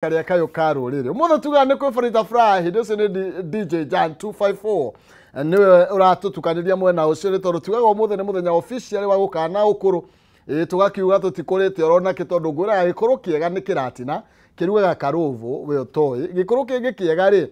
Karĩa kayũ ka rũrĩrĩ ũmũthĩ tugaga nĩ kwĩ Farida Furaha hĩndĩ ũcio nĩ DJ Jan 254 nĩwe ũratũtukanĩria mwena ũcio nĩ tondũ tugaga ũmũthĩ nĩ mũthenya official wa gũkana ũkũrũ ĩ tũgakiuga tũtikũrĩte oronakĩ tondũ ngwĩraga gĩkũrũ kĩega nĩ kĩratina kĩrugaga karũvũ we ũtoĩ gĩkũrũ kĩngĩ kĩega rĩ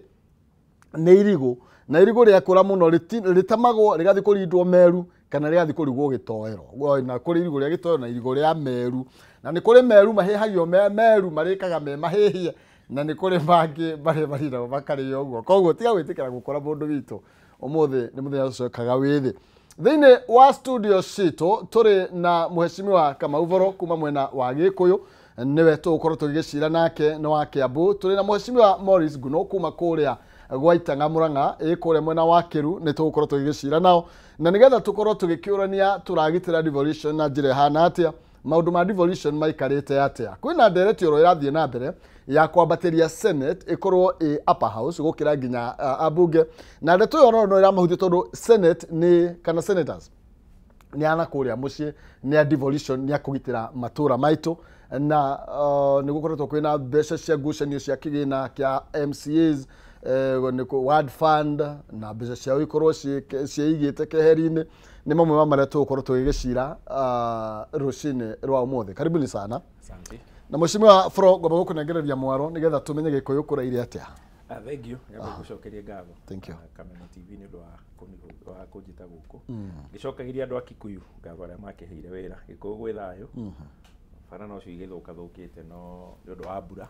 nĩ irigũ na irigũ rĩakũra mũno rĩtemagwo rĩgathiĩ kũrindwo meru kana rĩgathiĩ kũrugwo gĩtoero na kũrĩ irigũ rĩa gĩtoero na irigũ rĩa meru na nĩ kũrĩ meru mahĩhagio me meru marĩkaga me mahĩhie na nĩ kũrĩ mangĩ marĩa marindagwo makarĩo ũguo koguo tiga gwĩtĩkĩra gũkũra mũndũ witũ ũmũthĩ nĩ mũthenya ũcokaga wĩthĩ thĩinĩ wa studio citũ tũrĩ na mheshimiwa Kamau Voro kuma mwena wa Gĩkũyũ nĩwe tũgũkorwo tũgĩgĩcira nake nĩ wa Kiambu tũrĩ na mheshimiwa Morris Nguno kuma kũrĩa gwa Itang'a Murang'a ĩ kũrĩa mwena wa Kĩru nĩ tũgũkorwo tũgĩgĩcira nao na nĩgetha tũkorwo tũgĩkĩũrania tũragitĩra devolution na njĩra ĩhana atĩa maũndũ ma devolution maikarĩte atĩa kwĩna ndereti oro ĩrathiĩ na mbere ya kwambatĩria Senate ĩkorwo ĩ upper house gũkĩra nginya ambunge na ndeto ĩyo no ĩramahutia tondũ Senate nĩ kana senators nĩ ana kũrĩa mũciĩ nĩ a devolution nĩ a kũgitĩra matũra maitũ na nĩ gũkoretwo kwĩna mbeca cia ngucanio cia kĩgĩna kĩa MCAs nĩ ward fund na mbeca ciao ikorwo ciĩigĩte keheri-inĩ nĩ mamwe ma marĩa tũgũkorwo tũgĩgĩcira rũcinĩ rwa ũmũthĩ. Karibuni sana. Asante. Na mheshimiwa Fro ngomba gũkũnengereria mwaro nĩgetha tũmenye Gĩkũyũ kũraire atĩa. Thank you. Nyambe gũcokeria ngatho. Thank you. Kameme TV nĩ ũndũ wa kũnjĩta gũkũ. Ngĩcokagĩria andũ a Kikuyu ngatho arĩa makĩheire wĩra. Gĩkũyũ gwĩ thayũ. Bara no cio igĩthũkathũkĩte no nĩ ũndũ wa mbura.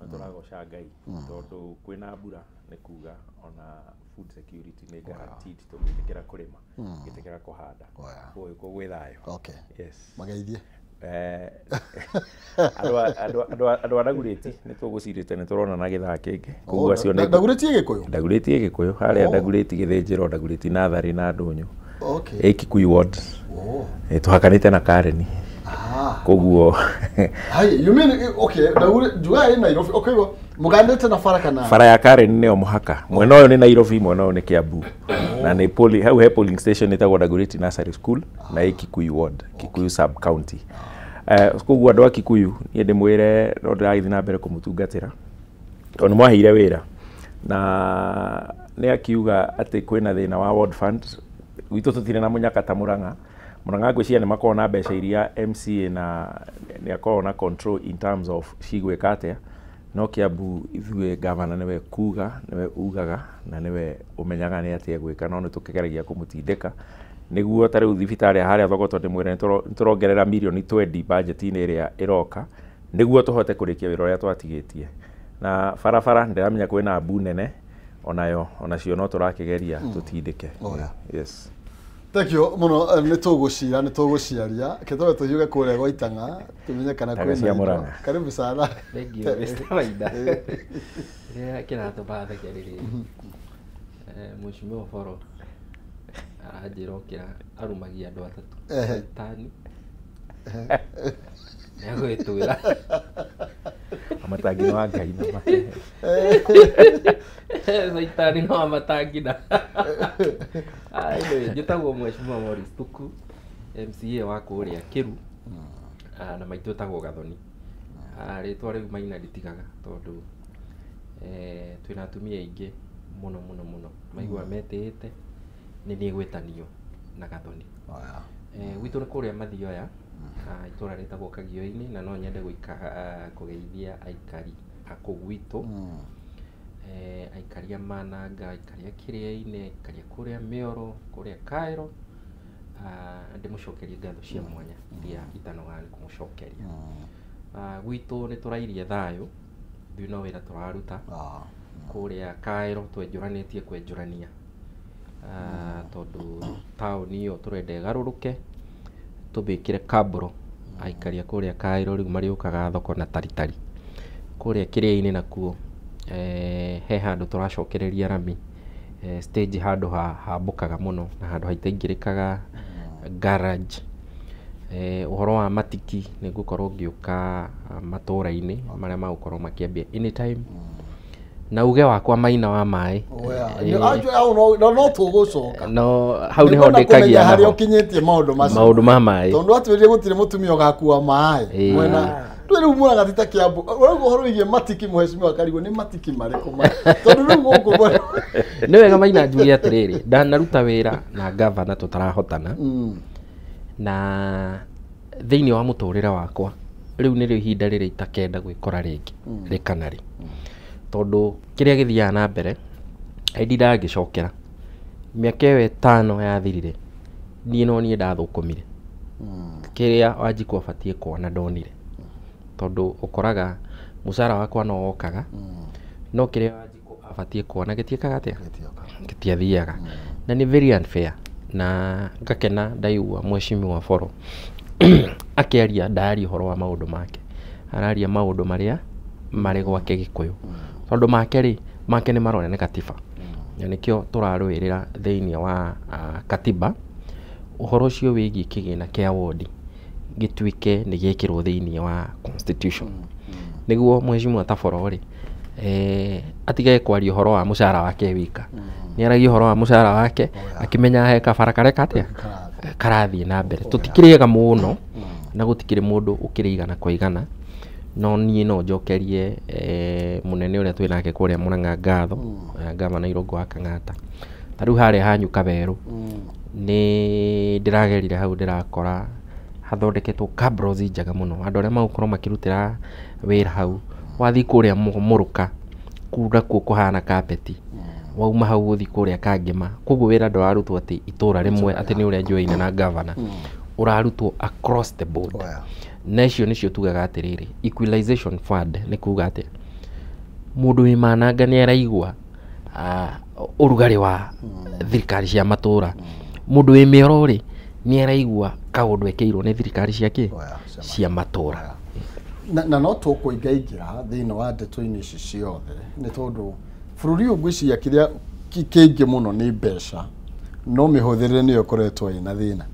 No tũragoca Ngai tondũ kwĩna mbura nĩ kuga ona food security nĩ guaranteed tũngĩtĩkĩra kũrĩma, tũngĩtĩkĩra kũhanda. Koguo gĩkũyũ gwĩ thayũ. Okay. Yes. Mageithie. Andũ a Ndagurĩti nĩ tũgũcirĩte nĩ tũronana gĩthaa kĩngĩ. Koguo acio nĩ Ndagurĩtie Gĩkũyũ? Ndagurĩtie Gĩkũyũ harĩa Ndagurĩti Gĩthĩnjĩro, Ndagurĩti Natharĩ na Ndũnyũ. Okay. Ĩ Kikuyu ward. Tũhakanĩte na Karen. Koguo Hai, you mean okay, Ndaguri njugaga ĩ Nairobi. Okay, mũganĩte na bara kana? Bara ya Karen nĩyo mũhaka. Mwena ũyũ nĩ Nairobi, mwena ũyũ nĩ Kiambu. Na nĩ poli, hau he polling station ĩtagwo Ndagurĩti Nursery School na ĩ Kikuyu ward, Kikuyu sub county. Koguo andũ a Kikuyu niĩ ndĩmwĩre no ndĩragĩthiĩ na mbere kũmũtungatĩra tondũ nĩ mwaheire wĩra na nĩ akiuga atĩ kwĩna thĩna wa ward fund gwitũ tũtirĩ na mũnyaka ta Murang'a. Murang'a ngwĩciria nĩ makoragwo na mbeca iria MCA na nĩ akoragwo na control in terms of cigwĩka atĩa no Kiambu ithuĩ gavana nĩwe kuga nĩwe ugaga na nĩwe ũmenyaga nĩ atĩa gwĩka no nĩ tũkĩgeragia kũmũtindĩka nĩguo ta rĩu thibitarĩ harĩa Thogoto ndĩmwĩre nĩ tũrongerera mirioni 20 budget-inĩ ĩrĩa ĩroka nĩguo tũhote kũrĩkia wĩra ũrĩa twatigĩtie na barabara ndĩramenya kwĩna mbu nene onayo onacio no tũrakĩgeria tũtindĩke. Yes. Thank you mũno nĩ tũgũcira nĩ tũgũciaria kĩtobe tũhiũke kũrĩa gwa Itang'a tũmenye kana kwĩna. Karibu sana. Thank you Mr. Maina. Kĩrĩa kĩratũma theke nĩ rĩrĩ mheshimiwa Boro aranjĩra okĩra arumagia andũ atatũ Tani nĩegwĩtwĩra amatangi wa Ngai na mahehe Caitani no amatangina. Anyway, njĩtagwo mheshimiwa Morris Tuku MCA wa kũrĩa Kĩru na maitũ etagwo Gathoni. Rĩtwa rĩu Maina nditigaga tondũ twĩna atumia aingĩ mũno mũno mũno maiguaga metĩĩte nĩ niĩ gwĩtanio na Gathoni. Gwitũ nĩ kũrĩa Mathioya itũra rĩtagwo Kagio-inĩ na no nyende kũgeithia aikari a kũu gwitũ aikari a Mananga, aikari a Kĩrĩa-inĩ, aikari a kũrĩa Mĩoro, kũrĩa Kaĩro ndĩmũcokerie ngatho cia mwanya iria itanogaga nĩ kũmũcokeria. Gwitũ nĩ tũrairie thayũ ithuĩ no wĩra tũraruta kũrĩa Kaĩro twenjũranĩtie kwenjũrania tondũ taũni ĩyo tũrenda ĩgarũrũke tũmĩkĩre kambũro aikari a kũrĩa Kaĩro rĩu marĩũkaga thoko na taritari. Kũrĩa Kĩrĩa-inĩ nakuo he handũ tũracokereria rami stage handũ hambũkaga mũno na handũ haitaingĩrĩkaga garage. Ũhoro wa matiki nĩ ngũkorwo ngĩũka matũra-inĩ marĩa magũkorwo makĩambia anytime na uge wakwa Maina wa maĩ no tũgũcoka no hau nĩho ndĩkagia harĩa ũkinyĩtie maũndũ macio maũndũ ma maĩ tondũ atwĩrire gũtirĩ mũtumia ũgakua maĩ mwena Ndũĩ rĩu Mũrang'a ti ta Kiambu. Ũrauga ũhoro wĩgiĩ matiki mheshimiwa Karigũ, nĩ matiki marĩkũ maya? Tondũ rĩu gũkũ Nĩ wega Maina njuge atĩrĩrĩ, ndanaruta wĩra na gavana tũtarahotana, na thĩinĩ wa mũtũrĩre wakwa rĩu nĩrĩo ihinda rĩrĩa itakenda gwĩkora rĩngĩ rĩ kana rĩ, tondũ kĩrĩa gĩthiaga na mbere ndindaga ngĩcokera mĩaka ĩyo 5 yathirire, niĩ no niĩ ndathũkũmire kĩrĩa Wanjikũ abatiĩ kuona ndonire, tondũ ũkoraga mũcara wakwa no wokaga, no kĩrĩa Wanjikũ abatiĩ kuona gĩtiĩkaga atĩa, gĩtiathiaga, na nĩ very unfair. Na ngakena ndaigua mheshimiwa Boro akĩaria, ndaria ũhoro wa maũndũ make, araria maũndũ marĩa marĩ gwake Gĩkũyũ, tondũ make rĩ, make nĩ maroneka nĩ katiba, na nĩkĩo tũrarũĩrĩra thĩinĩ wa katiba ũhoro ũcio wĩgiĩ kĩgĩna kĩa wondi gĩtuĩke nĩ gĩekĩrwo thĩinĩ wa constitution, nĩguo mheshimiwa Taboro rĩ, atigage kwaria ũhoro wa mũcara wake wika, nĩ aragia ũhoro wa mũcara wake akĩmenyaga he kabara kareka atĩa karathiĩ na mbere. Tũtikĩrĩaga mũno na gũtikĩrĩ mũndũ ũkĩrĩ igana kwa igana, no niĩ no njokerie mũnene ũrĩa twĩ nake kũrĩa Mũrang'a ngatho, gavana Irũngũ wa Kang'ata. Ta rĩu harĩa hanyu Kaberũ, nĩ ndĩragerire hau, ndĩrakora hathondeketwo cabros njega mũno, andũ arĩa magũkorwo makĩrutĩra wĩra hau. Wathiĩ kũrĩa Mũrũka, kũu nakuo kũhana kapeti, wauma hau ũthiĩ kũrĩa Kangĩma. Koguo wĩra ndũrarutwo atĩ itũra rĩmwe atĩ nĩ ũrĩa njũĩine na gavana, ũrarutwo across the board. Na icio nĩcio tugaga atĩrĩrĩ, equalization fund nĩ kuga atĩ mũndũ wĩ mananga nĩ araigua ũrugarĩ wa thirikari cia matũra, mũndũ wĩ mĩoro rĩ, nĩ araigua kaũndũ ekĩirwo nĩ thirikari cia kĩ cia matũra. Na no tũkũingaingĩra thĩinĩ wa ndeto-inĩ ici ciothe, nĩ tondũ bũrũri ũyũ ngwĩciria kĩrĩa kĩingĩ mũno nĩ mbeca, no mĩhũthĩrĩre nĩyo ĩkoretwo ĩna thĩna,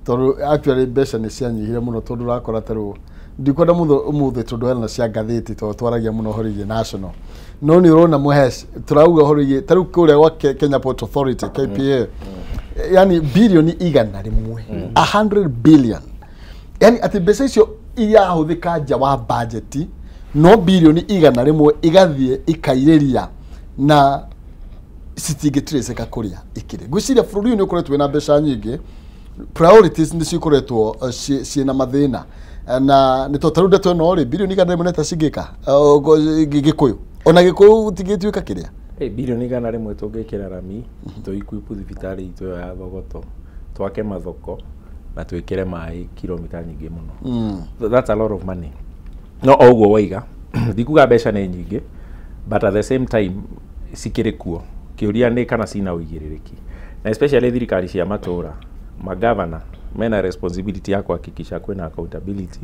tondũ actually mbeca nĩ cianyihire mũno, tondũ ũrakora ta rĩu ndikwenda mũno ũmũthĩ tondũ hena cia ngathĩti, tondũ twaragia mũno ũhoro wĩgiĩ national, no nĩ ũrona mũhesh tũrauga ũhoro wĩgiĩ ta rĩu kũrĩa gwa Kenya Port Authority, KPA, yani bilioni 100, 100 billion, yani atĩ mbeca icio irahũthĩka nja wa budget no bilioni 100 igathiĩ ikairĩria na citingĩtracĩka kũrĩa ikĩrĩ. Ngwĩciria bũrũri ũyũ nĩ ũkoretwo wĩna mbeca nyingĩ, priorities nĩ cikoretwo ciĩna mathĩna. Na nĩ tondũ tarĩu ndeto ĩno rĩ, bilioni 100 nĩ ta cingĩka Gĩkũyũ, ona Gĩkũyũ gũtingĩtuĩka kĩrĩa. Bilioni 100 tũngĩkĩra rami, tũikuipu thibitarĩ itũ ĩyo ya Thogoto, twake mathoko na twĩkĩre maĩ kilomita nyingĩ mũno. That's a lot of money. No o ũguo waiga, ndikuga mbeca nĩ nyingĩ, but at the same time cikĩrĩ kuo, kĩũria nĩ kana cina ũigĩrĩrĩki, na especially thirikari cia matũra, magavana mena responsibility ya kuhakikisha kwĩna accountability,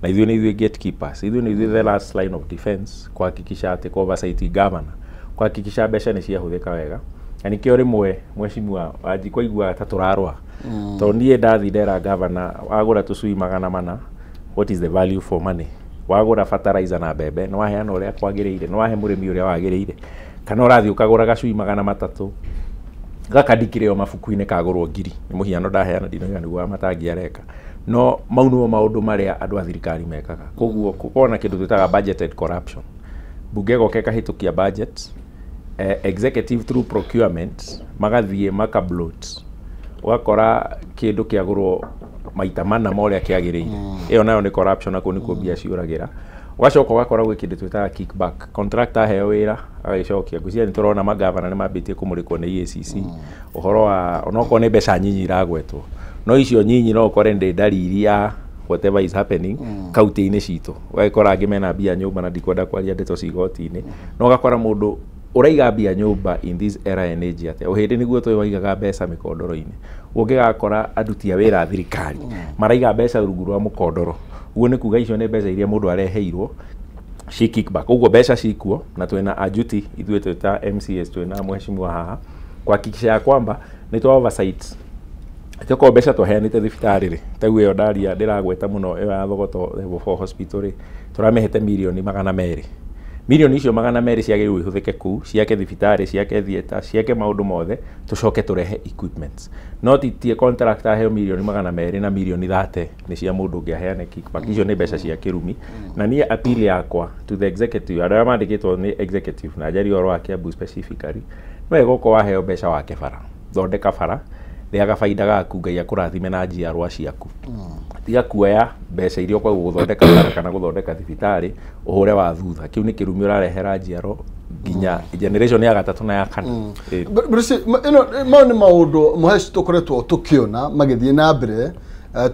na ithuĩ nĩ ithuĩ gatekeepers, ithuĩ nĩ ithuĩ the last line of defense kuhakikisha atĩ oversight governor, kuhakikisha mbeca nĩ ciahũthĩka wega. Na nĩkĩo rĩmwe mheshimiwa Wanjikũ aiguaga ta tũrarũa, tondũ niĩ ndathi ndera gavana, wagũra tũcui 400, what is the value for money? Wagũra fertilizer na mbembe, nĩ waheana ũrĩa kwagĩrĩire, nĩ wahe mũrĩmi ũrĩa wagĩrĩire, kana ũrathiĩ ũkagũra gacui 300 gaka ndikĩrĩ o mabuku-inĩ kagũrwo ngiri? Nĩ mũhiano ndaheana, ndinoiga nĩguo wa matangi areka, no mau nĩmo maũndũ marĩa andũ a thirikari mekaga. Koguo gũkorwo na kĩndũ twĩtaga budgeted corruption, mbunge ĩgoka ĩkahĩtũkia budget, executive through procurement magathiĩ makabloat, ũgakora kĩndũ kĩagũrwo maita mana ma ũrĩa kĩagĩrĩire. Ĩyo nayo nĩ corruption, na kũu nĩkuo mbia ciũragĩra. Ũgacoka ũgakora gwĩ kĩndũ twĩtaga kickback, contractor aheo wĩra agagĩcokia. Ngwĩciria nĩ tũrona magavana nĩ mambĩtie kũmũrĩkwo nĩ EACC ũhoro wa onokorwo nĩ mbeca nyinyi iragwetwo, no icio nyinyi no ũkore ndĩ ndariri ya whatever is happening kaunti-inĩ citũ. Ũgagĩkora angĩ mena mbia nyũmba, na ndikwenda kwaria ndeto ci igoti-inĩ, no ũgakora mũndũ ũraiga mbia nyũmba in this era and age atĩa? Ũhĩndĩ nĩguo tũĩ waigaga mbeca mĩkondoro-inĩ, ũngĩgakora aruti a wĩra a thirikari maraiga mbeca rungu rwa mũkondoro. Ũguo nĩ kuga icio nĩ mbeca iria mũndũ areheirwo ci kickback. Ũguo mbeca cikuo, na twĩna ajuti ithuĩ twĩ ta MCS, twĩna mheshimiwa haha kuhakikisha ya kwamba nĩ twa oversight tokorwo mbeca twaheanĩte thibitarĩ rĩ, ta ĩyo ndaria ndĩragweta mũno, ĩyo ya Thogoto Level 4 Hospital rĩ, tũramĩhete mirioni 200. Milioni icio 200 ciagĩrĩirwo ihũthĩke kũu, ciake thibitarĩ, ciake theatre, ciake maũndũ mothe, tũcoke tũrehe equipments. No titie contractor aheo milioni 200 na milioni 30 nĩ cia mũndũ ũngĩ aheane kickback. Icio nĩ mbeca cia kĩrumi. Na niĩ appeal yakwa to the executive, andũ arĩa mandĩkĩtwo nĩ executive, na njarie ũhoro wa Kiambu specifically, nĩ wega ũkorwo waheo mbeca wake bara, thondeka bara, rĩaga baida gaku, Ngai akũrathime na njiarwa ciaku. Tiga kuoya mbeca iria ũkwagwo gũthondeka bara kana gũthondeka thibitarĩ ũhũre wa thutha. Kĩu nĩ kĩrumi ũrarehera njiaro nginya generation ya gatatũ na ya kana. Bruce, ĩno mau nĩ maũndũ mũheci tũkoretwo tũkĩona magĩthiĩ na mbere,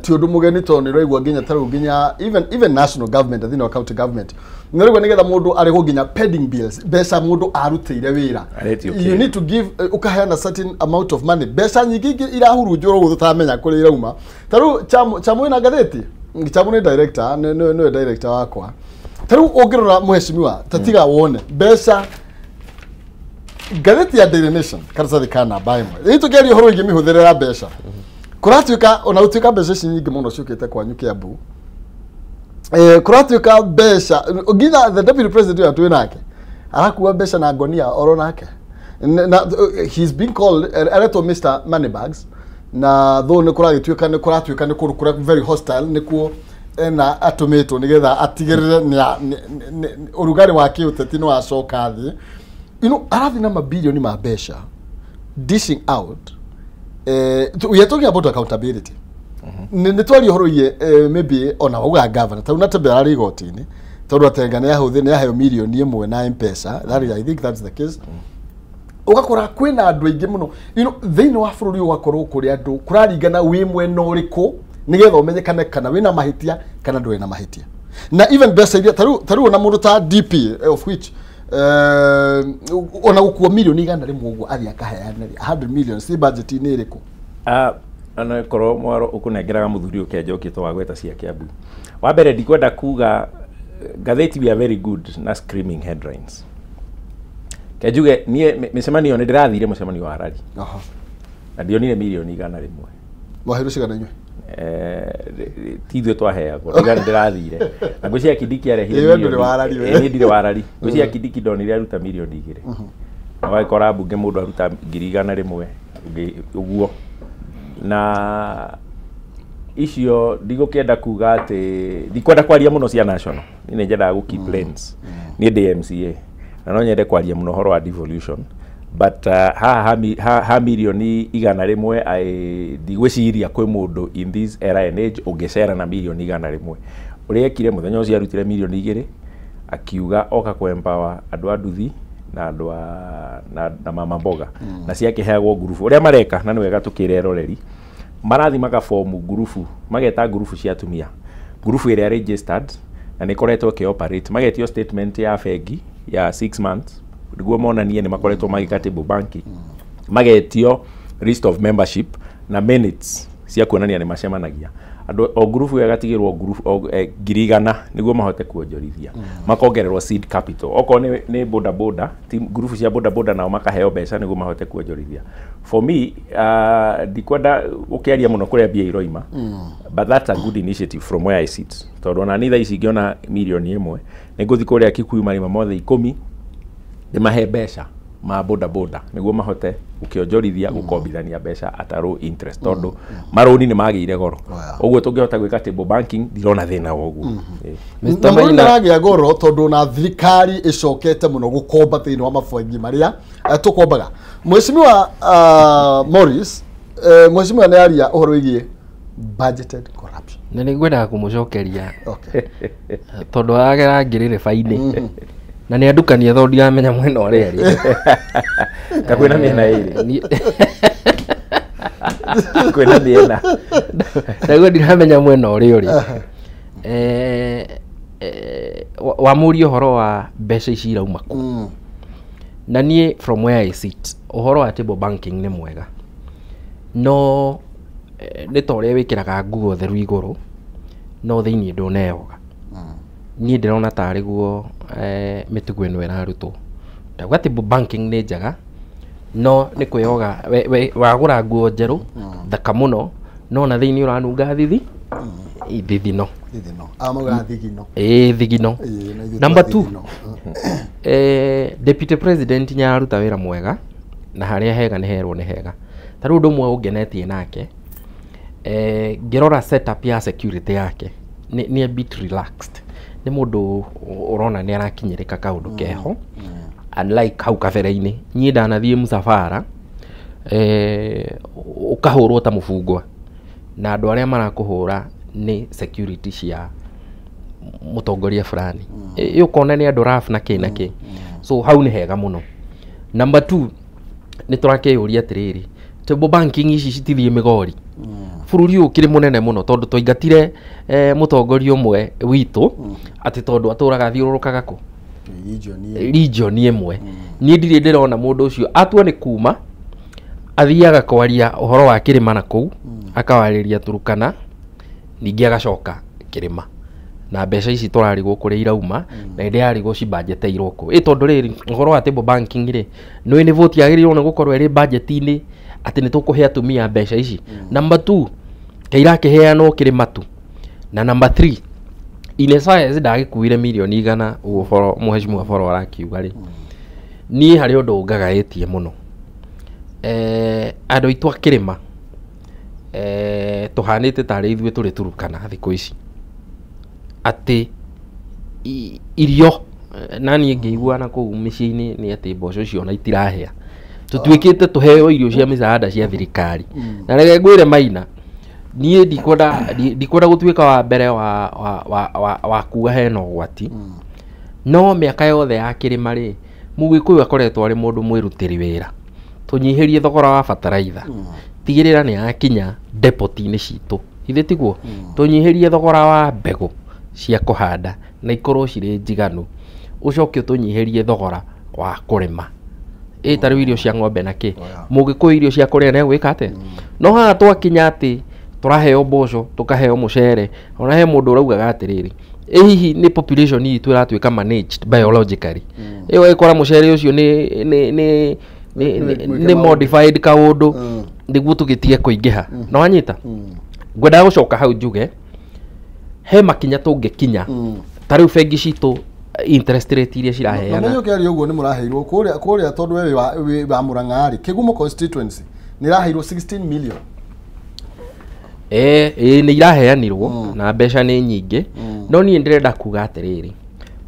ti ũndũ mũgeni tondũ nĩ ũraigua nginya ta rĩu nginya even national government, thĩinĩ wa county government nĩ ũraigua nĩgetha mũndũ arĩhwo nginya pending bills, mbeca mũndũ arutĩire wĩra, Aretio you kĩ? need to give, ũkaheana certain amount of money. Mbeca nyingĩ ingĩ irahurunjwo ũguo tũtamenya kũrĩa irauma. Ta rĩu Chamu ĩna ngathĩti, Chamu nĩ director, nĩwe director wakwa. Ta rĩu ũngĩrora mũheshimiwa, ta tiga wone mbeca ngathĩti ya Daily Nation karatathi ka namba 1 rĩu tũkĩaria ũhoro wĩgiĩ mĩhũthĩre ya mbeca, kũratuĩka ona gũtuĩka mbeca ici nyingĩ mũno ciũkĩte kwanyu Kiambu, kũratuĩka mbeca nginya the deputy president ũrĩa twĩ nake arakua mbeca na ngonia oro nake. Na he's been called, aretwo Mr Moneybags, na though nĩ kũragĩtuĩka nĩ kũratuĩka nĩ kũndũ kũrĩa very hostile nĩkuo ena atũmĩtwo nĩgetha atigĩrĩre ũrugarĩ wa kĩũteti nĩ wacoka thĩ. Arathiĩ na mabilioni ma mbeca dishing out. We are talking about accountability. Nĩ twaria ũhoro iye, maybe ona wauga governor ta Natembeya arĩ igoti-inĩ tondũ atenga nĩ ahũthĩ nĩ aheo milioni 1 na M-Pesa. That is, I think that's the case. Ũgakora kwĩna andũ aingĩ mũno, thĩinĩ wa bũrũri ũyũ, ũgakorwo kũrĩ andũ kũraringana wĩ mwena ũrĩkũ nĩgetha ũmenyekane kana wĩna mahĩtia kana ndũrĩ na mahĩtia. Na even mbeca iria ta rĩu ona mũndũ ta DP, of which ona gũkua milioni 100 ũguo athiĩ akaheana 100 million si budget-inĩ ĩrĩkũ? Ona korwo mwaro ũkũnengeraga mũthuri ũkĩenja ũkĩtwo wa gweta cia Kiambu. Wa mbere ndikwenda kuga ngathĩti, we are very good na screaming headlines. Kenjuge niĩ mĩcemanio nĩ ndĩrathire mũcemanio wa rari na ndionire milioni 100. Mwaheirwo cigana inyuĩ? Ti ithuĩ twaheagwo, ndiga ndĩrathire na ngwĩciria Kindiki arehire Ĩĩ, we ndũrĩ milioni wa rari we. Ĩĩ, niĩ ndirĩ wa rari. Ngwĩciria Kindiki ndonire aruta milioni 2, na wagĩkora mbunge mũndũ aruta 100,000 ũngĩ ũguo. Na icio ndigũkĩenda kuga atĩ ndikwenda kwaria mũno cia national, niĩ nĩ nyendaga gũ keep lanes. Niĩ ndĩ MCA na no nyende kwaria mũno ũhoro wa devolution, but haha ha milioni 100, ndigwĩciria kwĩ mũndũ in this era and age ũngĩcera na milioni 100. Ũrĩa ekire mũthenya ũcio arutire milioni 2 akiuga oka kũ empower andũ a nduthi na andũ a na mama mboga, na ciakĩheagwo ngurubu ũrĩa mareka. Na nĩ wega tũkĩre eroreri marathi magabomu ngurubu, mageta ngurubu cia atumia, ngurubu ĩrĩa registered na nĩ ĩkoretwo ĩkĩ-operate, magetio statement ya bengi ya 6 months nĩguo monanie nĩ makoretwo magĩka table banking, magetio list of membership na minutes cia kuonania nĩ macemanagia. Andũ o ngurubu ĩyo ĩgatigĩrwo ngurubu 100,000 nĩguo mahote kuonjorithia, makongererwo seed capital. Okorwo nĩ boda boda ngurubu cia boda boda nao makaheo mbeca nĩguo mahote kuonjorithia. For me, ndikwenda gũkĩaria mũno kũrĩa mbia iroima, but that's a good initiative from where I sit, tondũ ona niĩ thaa ici ingĩona milioni 1 nĩ ngũthiĩ kũrĩa Kikuyu marima mothe 10 ndĩmahe mbeca ma boda boda nĩguo mahote gũkĩonjorithia, gũkombithania mbeca at a low interest, tondũ marũni nĩ magĩire goro. Ũguo tũngĩhota gwĩka table banking ndirona thĩna wa ũguo. Ĩĩ. Mr. Na mũndũ Maina. ndaragĩa goro tondũ na thirikari ĩcokete mũno gũkomba thĩinĩ wa mabengi marĩa tũkombaga. Mheshimiwa Morris, mheshimiwa nĩ aria ũhoro wĩgiĩ budgeted corruption. Na nĩ ngwendaga kũmũcokeria tondũ agera ngĩrĩrĩba-inĩ na nĩ andukania tondũ ndiramenya mwena ũrĩa arĩ. Ta kwĩna mĩena ĩrĩ. Kwĩna mĩena. Ndaigua ndiramenya mwena ũrĩa ũrĩ. Wamũria ũhoro wa mbeca ici irauma kũ. Na niĩ from where I sit, ũhoro wa table banking nĩ mwega, no nĩ ta ũrĩa wĩkĩraga nguo theru igũrũ no thĩiniĩ ndũneyoga. Niĩ ndĩrona tarĩ guo mĩtugo ĩno ĩrarutwo. Ndauga table banking nĩ njega, no nĩ kwĩyoga wagũra nguo njerũ thaka mũno, no na thĩiniĩ ũranunga thithi ithithino. Thithino. Amaugaga thigino. Ĩĩ, thigino. Ĩĩ, na ithuĩ Number twa 2, thigino. Deputy president nĩ araruta wĩra mwega na harĩa hega nĩ herwo nĩ hega. Ta rĩu ũndũ ũmwe ũngenetie nake, ngĩrora setup ya security yake nĩ a bit relaxed. Nĩ mũndũ ũrona nĩ arakinyĩrĩka kaũndũ keho, unlike hau kabere-inĩ. Niĩ ndanathiĩ mũcabara, ũkahũrwo ta mũbungwa na andũ arĩa marakũhũra nĩ security cia mũtongoria fulani. Ĩ ũkona nĩ andũ rough na kĩ na kĩ. So hau nĩ hega mũno. Number 2, nĩ tũrakĩyũria atĩrĩrĩ, table banking ici citithiĩ mĩgori. Bũrũri ũyũ ũkĩrĩ mũnene mũno tondũ twaingatire mũtongoria ũmwe witũ atĩ tondũ atũraga athiũrũrũkaga kũ Region ĩmwe. Region ĩmwe. Niĩ ndirĩ ndĩrona mũndũ ũcio atua nĩ kuma athiaga kwaria ũhoro wa kĩrĩma na kũu, akawarĩria Turukana, ningĩ agacoka kĩrĩma na mbeca ici tũrarigwo kũrĩa irauma, na ndĩrarigwo cibanjeteirwo kũ. Ĩ tondũ rĩrĩ, ũhoro wa table banking rĩ, nĩũĩ nĩ vote yagĩrĩirwo nĩ gũkorwo ĩrĩ budget-inĩ atĩ nĩ tũkũhe atumia mbeca ici. Number 2, kĩirakĩheanwo kĩrĩma tu. Na number 3, in as far as ndagĩkuire mirioni 100 ũguo boro mheshimiwa boro arakiuga rĩ, niĩ harĩ ũndũ ũngagaĩtie mũno. Andũ aitũ a kĩrĩma, tũhanĩte tarĩ ithuĩ tũrĩ Turukana thikũ ici, atĩ irio na niĩ ngĩigua na kũu mĩciĩ-inĩ nĩ atĩ mboco icio ona itirahĩa, tũtuĩkĩte tũheo irio cia mĩcaada cia thirikari. Na reke ngwĩre Maina, niĩ ndikwenda gũtuĩka wa mbere wa kuga hena ũgwati, no mĩaka yothe ya kĩrĩma rĩ, Mũgĩkũyũ akoretwo arĩ mũndũ mwĩrutĩri wĩra. Tũnyihĩrie thogora wa bataraitha, tigĩrĩra nĩ yakinya depot-inĩ citũ, ithe tiguo? Tũnyihĩrie thogora wa mbegũ cia kũhanda na ikorwo cirĩ njiganu, ũcoke ũtũnyihĩrie thogora wa kũrĩma. Ĩ ta rĩu irio cia ng'ombe na kĩ, Mũgĩkũyũ irio cia kũrĩa nĩ egwĩka atĩa? No haha twakinya atĩ tũraheo mboco, tũkaheo mũcere, ona he mũndũ ũraugaga atĩrĩrĩ, ĩ hihi nĩ population itũ ĩratuĩka managed biologically. Ĩ ũgakora mũcere ũcio nĩ modified kaũndũ nĩguo tũgĩtige kũingĩha. Na wanyita? Ngwendaga gũcoka hau njuge he makinya tũngĩkinya, ta rĩu bengi citũ interest rate iria ciraheana. Na menye ũkĩaria ũguo nĩ mũraheirwo kũrĩa tondũ we wĩ wa Murang'a rĩ, Kĩgumo constituency nĩ ĩraheirwo 16 million. Ĩ nĩ iraheanirwo na mbeca nĩ nyingĩ, no niĩ ndĩrenda kuga atĩrĩrĩ,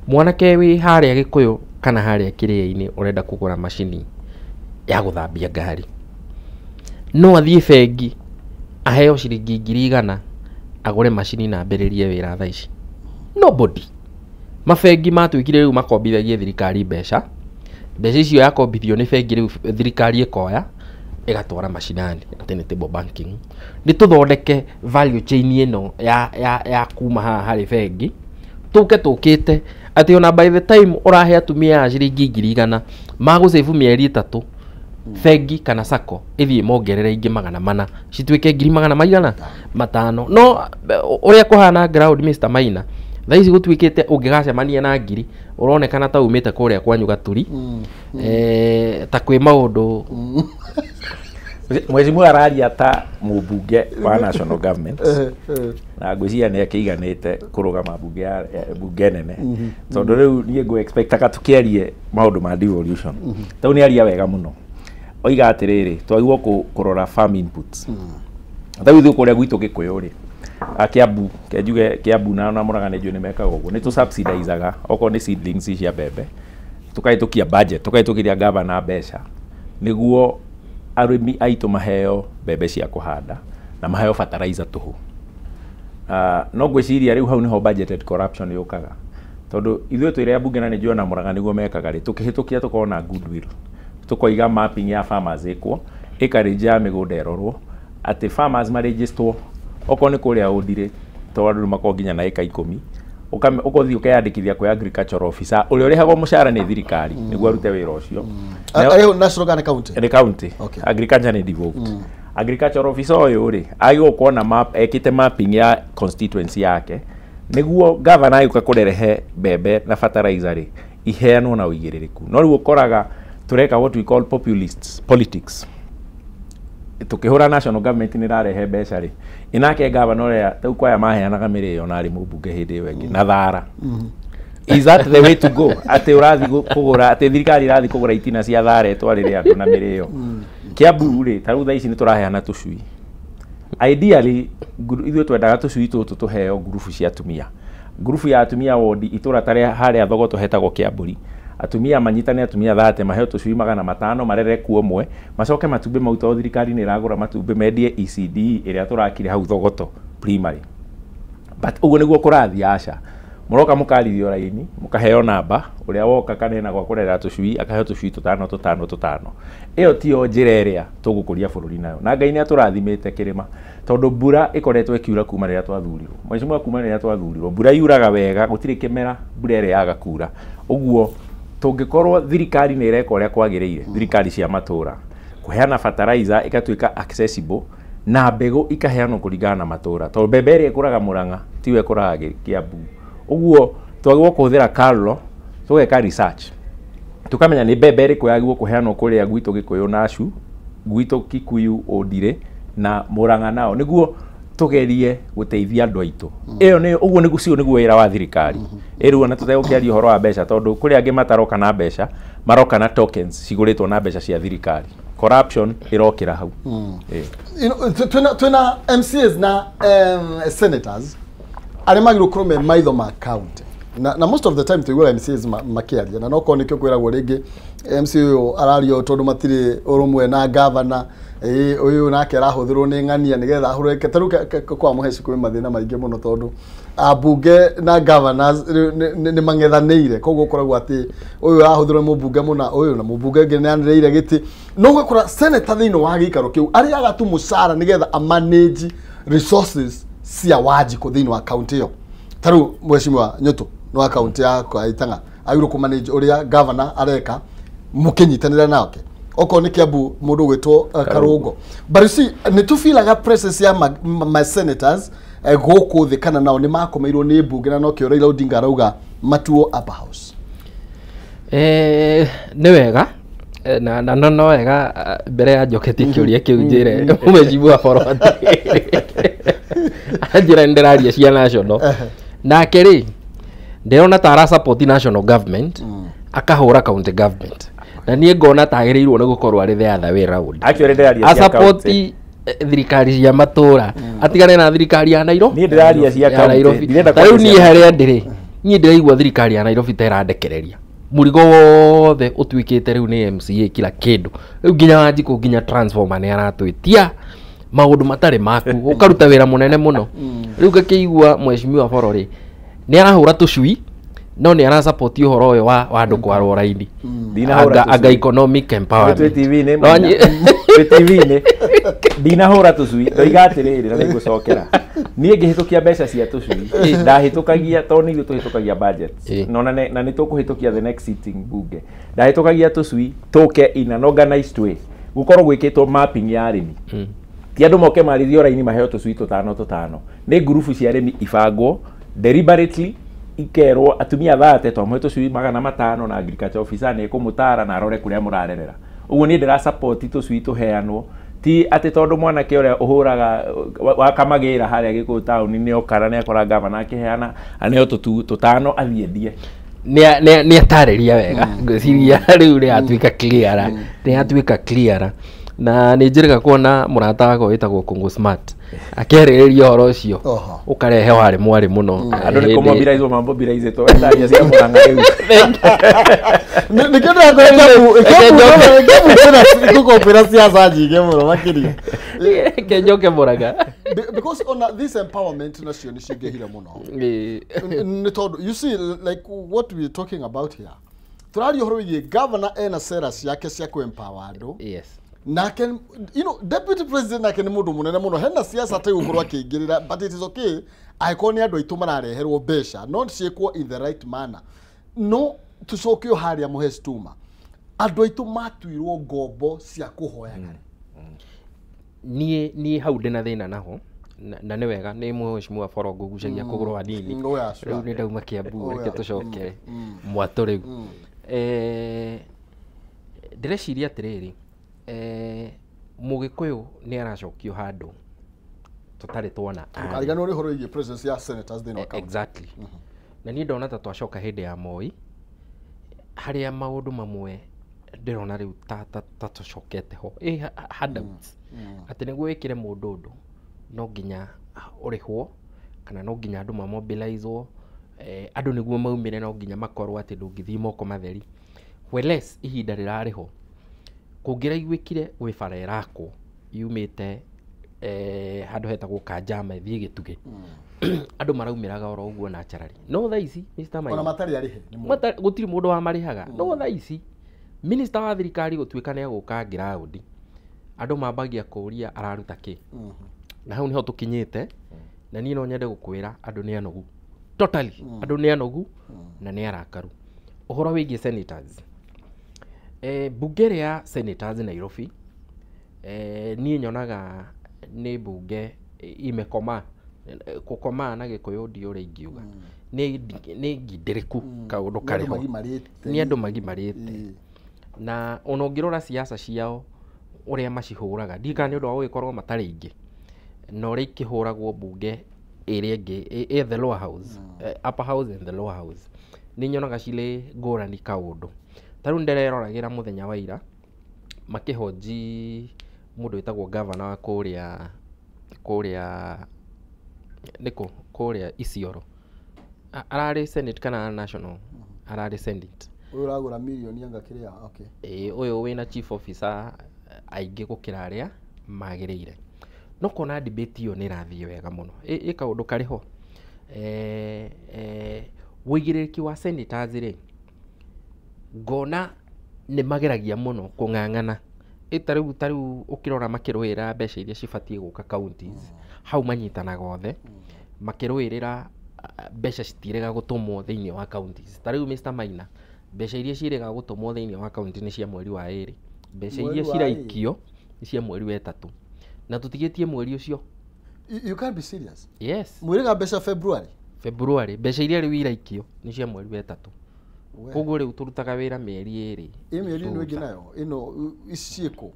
mwanake wĩ harĩa Gĩkũyũ kana harĩa kĩrĩa-inĩ ũrenda kũgũra macini ya gũthambia ngari, no athiĩ bengi aheo ciringi 100,000 agũre macini na ambĩrĩrie wĩra thaa ici. Nobody. Mabengi matuĩkire rĩu makombithagie thirikari mbeca, mbeca icio yakombithio nĩ bengi rĩu thirikari ĩkoya ĩgatwara macinani atĩ nĩ table banking. Nĩ tũthondeke value chain ĩno ya kuma haha harĩ bengi, tũke tũkĩte atĩ ona by the time ũrahe atumia aya ciringi 100,000 magũcĩbu mĩeri 3, bengi kana sacco ĩthiĩ mongerere ingĩ 400 cituĩke ngiri magana maigana matano. No ũrĩa kũhana ground, Mr Maina, thaa ici gũtuĩkĩte ũngĩgacemania na ngiri ũronekana ta umĩte kũrĩa kwanyu Gaturi, ta kwĩ maũndũ. Mheshimiwa araria ta mũmbunge wa national government, na ngwĩciria nĩ akĩiganĩte kũrũgama mbunge ya bunge nene, tondũ rĩu niĩ ngũ expectaga tũkĩarie maũndũ ma devolution. Tau nĩ aria wega mũno, oiga atĩrĩrĩ, twagĩrĩirwo kũrora farm inputs. Tau ithuĩ kũrĩa gwitũ Gĩkũyũ rĩ, a Kiambu, ke njuge Kiambu na Murang'a nĩ njũĩ nĩ mekaga ũguo, nĩ tũ subsidizaga okorwo nĩ seedlings cia mbembe, tũkahĩtũkia budget, tũkahĩtũkĩria gavana mbeca nĩguo arĩmi aitũ maheo mbembe cia kũhanda na maheo fertilizer tũhũ. No ngwĩciria rĩu hau nĩho budgeted corruption yũkaga, tondũ ithuĩ twĩrĩ ambunge na nĩ njũĩ ona Murang'a nĩguo mekaga rĩ, tũkĩhĩtũkia tũkorwo na goodwill, tũkoiga mapping ya farmers ĩkwo, acreage ya mĩgũnda ĩrorwo, atĩ farmers marĩgistwo okorwo nĩ kũrĩa ũndirĩ, tondũ andũ makoragwo nginya na ĩka 10, ũkothiĩ ũkeyandĩkithia kwĩ agricultural officer ũrĩa ũrĩhagwo mũcara nĩ thirikari nĩguo arute wĩra ũcio. Arĩho national kana county? Nĩ county. Okay. Agriculture nĩ devolved. Agricultural officer ũyũ rĩ, agĩrĩirwo gũkorwo na map, ekĩte mapping ya constituency yake nĩguo gavana agĩũka kũrehe mbembe na fertilizer rĩ, iheanwo na ũigĩrĩrĩku. No rĩu ũkoraga tũreka what we call populist politics. Tukihura national government ni rarehe mbeca ri inake governor uria tau kwaya maheanaga mĩrĩo na arĩ mũmbunge hĩndĩ ĩyo ĩngĩ na thara. Is that the way to go? Atĩ ũrathiĩ kũgũra, atĩ thirikari ĩrathiĩ kũgũra itina cia thara ĩtwarĩre andũ na mĩrĩo. Kiambu rĩ, ta rĩu thaa ici nĩ tũraheana tũcui. Ideally ithuĩ twendaga tũcui tũtũ tũheo ngurubu cia atumia, ngurubu ya atumia wondi itũra tarĩa harĩa Thogoto hetagwo Kĩambũri, atumia manyitane, atumia 30 maheo tũcui 500 marere kuo mwe, macoke matumbĩ mau, tondũ thirikari nĩ ĩragũra matumbĩ, mendie ECD ĩrĩa tũrakire hau Thogoto primary. But ũguo nĩguo kũrathiĩ? Aca. Mũroka mũkarithio raini, mũkaheo namba, ũrĩa woka kanena gwa kũrera tũcui akaheo tũcui tũtano tũtano tũtano. Ĩyo tiyo njĩra ĩrĩa tũgũkũria bũrũri nayo. Na Ngai nĩ atũrathimĩte kĩrĩma, tondũ mbura ĩkoretwo ĩkiura kuma rĩrĩa twathurirwo, mheshimiwa, kuma rĩrĩa twathurirwo mbura yuraga wega, gũtirĩ kĩmera mbura ĩrĩa yaga kura. Ũguo tũngĩkorwo thirikari nĩ ĩreka ũrĩa kwagĩrĩire, thirikari cia matũra kũheana fertilizer ĩgatuĩka accessible na mbegũ ikaheanwo kũringana na matũra, tondũ mbembe ĩrĩa ĩkũraga Mũrang'a tiyo ĩkũraga Kĩambu. Ũguo twagĩrĩirwo kũhũthĩra KALRO, tũgeka research, tukamenya nĩ mbembe ĩrĩkũ yagĩrĩirwo kũheanwo kũrĩa gwitũ Gĩkũyũ, Nacu gwitũ Kikuyu, Ũndirĩ na Mũrang'a nao, nĩguo tũgerie gũteithia andũ aitũ. Ĩyo nĩ ũguo nĩguo cio nĩguo wĩra wa thirikari ĩrĩu, ona tũtegũkĩaria ũhoro wa mbeca, tondũ kũrĩ angĩ mataroka na mbeca, maroka na tokens cigũrĩtwo na mbeca cia thirikari. Corruption ĩrokĩra hau. Ĩĩ. Twina MCAs na senators arĩa magĩrĩirwo gũkorwo me maitho ma county, na most of the time tũiguaga MCAs makĩaria na nokorwo nĩkĩo kwĩragwo rĩngĩ MC ũyũ arario tondũ matirĩ ũrũmwe na governor, ĩĩ ũyũ nake arahũthĩrwo nĩ ng'ania nĩgetha ahũre ta rĩu kwa Mũheci kwĩ mathĩna maingĩ mũno, tondũ ambunge na governors rĩu nĩ mang'ethanĩire. Koguo ũkoragwo atĩ ũyũ arahũthĩrwo nĩ mũmbunge mũna, ũyũ na mũmbunge ũngĩ nĩ anĩrĩire gĩtĩ. No ũgakora senator thĩinĩ wa gĩikaro kĩu arĩaga tu mũcara nĩgetha amanage resources cia Wanjikũ thĩinĩ wa county ĩyo. Ta rĩu mheshimiwa Nyũtũ nĩ wa county ya kwa Itang'a, agĩrĩirwo kũmanage ũrĩa governor areka mũkĩnyitanĩra nake. Okorwo nĩ Kiambu, mũndũ ũgwĩtwo Karũngo. But you see, nĩ tũbilaga presence ya ma senators gũkũ thĩ, kana nao nĩ makomeirwo nĩ mbunge, na nokĩo Raila Odinga arauga matuo upper house. Nĩ wega. Na no wega, mbere ya njoketie kĩũria kĩu njĩre mheshimiwa Boroti anjĩra nĩ ndĩraria cia national, nake rĩ ndĩrona ta ara support national government, akahũra county government, na niĩ ngona ta agĩrĩirwo nĩ gũkorwo arĩ the other way round. Actually ndĩraria cia Asupport county. Thirikari cia matũra, atigane na thirikari ya Nairobi. Niĩ ndĩraria cia Ya county. Nairobi. Ndirenda Ta rĩu kwaria niĩ cia harĩa ndĩrĩ, niĩ ndĩraigua thirikari ya Nairobi ta ĩrandekereria mũrigo wothe, ũtuĩkĩte rĩu nĩ MCA kila kĩndũ, rĩu nginya Wanjikũ nginya transformer nĩ aratwĩtia maũndũ matarĩ maku, ũkaruta wĩra mũnene mũno. Rĩu ngakĩigua mheshimiwa Boro rĩ nĩ arahũra tũcui, no nĩ arasupport ũhoro ũyũ wa andũ kwarwo raini. Ndinahũra Anga tũcui. economic empowerment. Twĩ TV-inĩ. No, Twĩ TV-inĩ, ndinahũra tũcui. Ndoiga atĩrĩrĩ, na nĩngũcokera, niĩ ngĩhĩtũkia mbeca cia tũcui ndahĩtũkagia tondũ nĩ ithuĩ tũhĩtũkagia budget. No na nĩ tũkũhĩtũkia the next sitting bunge. Ndahĩtũkagia tũcui tũke in an organized way, gũkorwo gwĩkĩtwo mapping ya arĩmi, ti andũ moke marithio raini maheo tũcui tũtano tũtano. Nĩ ngurubu cia arĩmi ibangwo deliberately, ikerwo atumia 30 twamũhe tũcui 500, na agriculture officer nĩ ekũmũtara na arore kũrĩa mũrarerera. Ũguo niĩ ndĩra support tũcui tũheanwo, ti atĩ tondũ mwanake ũrĩa ũhũraga wa kamagĩra harĩa Gĩkũyũ taũni nĩ okara nĩ akora gavana akĩheana aneo tũtano athiĩ endie. Nĩ atarĩria wega, ngwĩciria rĩu nĩ yatuĩka clearer, nĩ yatuĩka clearer, na nĩ njĩrĩga kuona mũrata wakwa wĩtagwo Kũngũ Smart akĩarĩrĩria ũhoro ũcio. Ũkarehe warĩ mwarĩ mũno. Andũ nĩ kũmobilizwo mamobilizĩtwo wetaria cia Mũrang'a rĩu. Nĩkĩo ndĩrakora Kiambu Kiambu kwĩna kwĩna siasa nyingĩ mũno makĩria. Reke njoke Mũrang'a. Because ona this empowerment nacio nĩ cingĩhire mũno, nĩ tondũ you see, like what we are talking about here, tũraria ũhoro wĩgiĩ governor ena sera ciake cia kũ-empower andũ, nake deputy president nake nĩ mũndũ mũnene mũno, hena siasa ategũkorwo akĩingĩrĩra. But it is okay angĩkorwo nĩ andũ aitũ marareherwo mbeca, no ciĩkwo in the right manner. No tũcoke o harĩa mũhe stuma, andũ aitũ matuirwo ngombo cia kũhoyaga. Niĩ hau ndĩna thĩna naho, na nĩ wega nĩ mheshimiwa Boro ngũgucagia kũgũrũ hanini. Oh, yeah, sure. Rĩu nĩ ndauma Kiambu. Oh, Reke tũcokere mwatũ rĩu. Ndĩreciria atĩrĩrĩ, Mũgĩkũyũ nĩ aracokio handũ tũtarĩ tuona arĩ. Ndũkariganĩrwo nĩ ũhoro wĩgiĩ presence ya senators thĩinĩ wa county. Exactly. Na niĩ ndona ta twacoka hĩndĩ ya Moi, harĩa maũndũ mamwe ndĩrona rĩu ta tũcokete ho ĩ handouts, atĩ nĩguo wĩkĩre mũndũ ũndũ no nginya ũrĩhwo, kana no nginya andũ mamobilizwo, andũ nĩguo maumĩre no nginya makorwo atĩ ndũngĩthiĩ moko matheri. Whereas ihinda rĩrarĩ ho kũngĩraiguĩkire gwĩ bara ĩrakwo yumĩte handũ hetagwo Kanjama ĩthiĩ Gĩtugĩ, andũ maraumĩraga oro ũguo naturally. No thaa ici Mr. Maina, ona matarĩ arĩhe nĩ mũndũ. Gũtirĩ mũndũ wamarĩhaga. No thaa ici minista wa thirikari gũtuĩka nĩ egũka ground, andũ mambagia kũũria araruta kĩ. Na hau nĩho tũkinyĩte. Na niĩ no nyende gũkwĩra andũ nĩ anogu totally, andũ nĩ anogu na nĩ arakaru. Ũhoro wĩgiĩ senators, bunge ĩrĩa ya senators Nairobi, niĩ nyonaga nĩ bunge imekoma. Gũkoma na Gĩkũyũ ndi ũrĩa ingiuga, nĩ ngindĩrĩku kaũndũ Nĩ andũ karĩ ho. Magimarĩte. Nĩ andũ magimarĩte, na ona ũngĩrora siasa ciao ũrĩa macihũraga, ndiũĩ kana nĩ ũndũ wa gũgĩkorwo matarĩ aingĩ, na ũrĩa ikĩhũragwo bunge ĩrĩa ĩngĩ ĩ the lower house, upper house and the lower house, nĩ nyonaga cirĩ ngũrani kaũndũ. Ta rĩu nĩndĩreroragĩra mũthenya wa ira makĩhonji mũndũ wĩtagwo gavana wa kũrĩa nĩkũ, kũrĩa Isiolo. Ararĩ senate kana national? Ararĩ senate. Ũyũ ũragũra mirioni anga kĩrĩa, okay. Ĩĩ, ũyũ wĩna chief officer aingĩ gũkĩra arĩa magĩrĩire. No kona debate ĩyo nĩ ĩrathiĩ wega mũno. Ĩ kaũndũ karĩ ho. Wũigĩrĩrĩki wa senators rĩ, ngona nĩ mageragia mũno kũng'ang'ana. Ĩ ta rĩu ũkĩrora makĩrũĩrĩra mbeca iria cibatiĩ gũka counties, hau manyitanaga othe makĩrũĩrĩra, mbeca citirĩga gũtũmwo thĩinĩ wa counties. Ta rĩu Mr. Maina, mbeca iria ciĩrĩga gũtũmwo thĩinĩ wa county nĩ cia mweri wa ĩrĩ, mbeca Mweri iria wa ciraikio nĩ cia mweri wa ĩtatũ, na tũtigĩtie mweri ũcio. You can't be serious. Yes. Mwĩrĩga mbeca February? February. Mbeca iria rĩu iraikio nĩ cia mweri wa ĩtatũ. We. Koguo rĩu tũrutaga wĩra mĩeri 2. Ĩ mĩeri ĩno ĩngĩ thutha. Nayo ĩno ici ciĩkũ?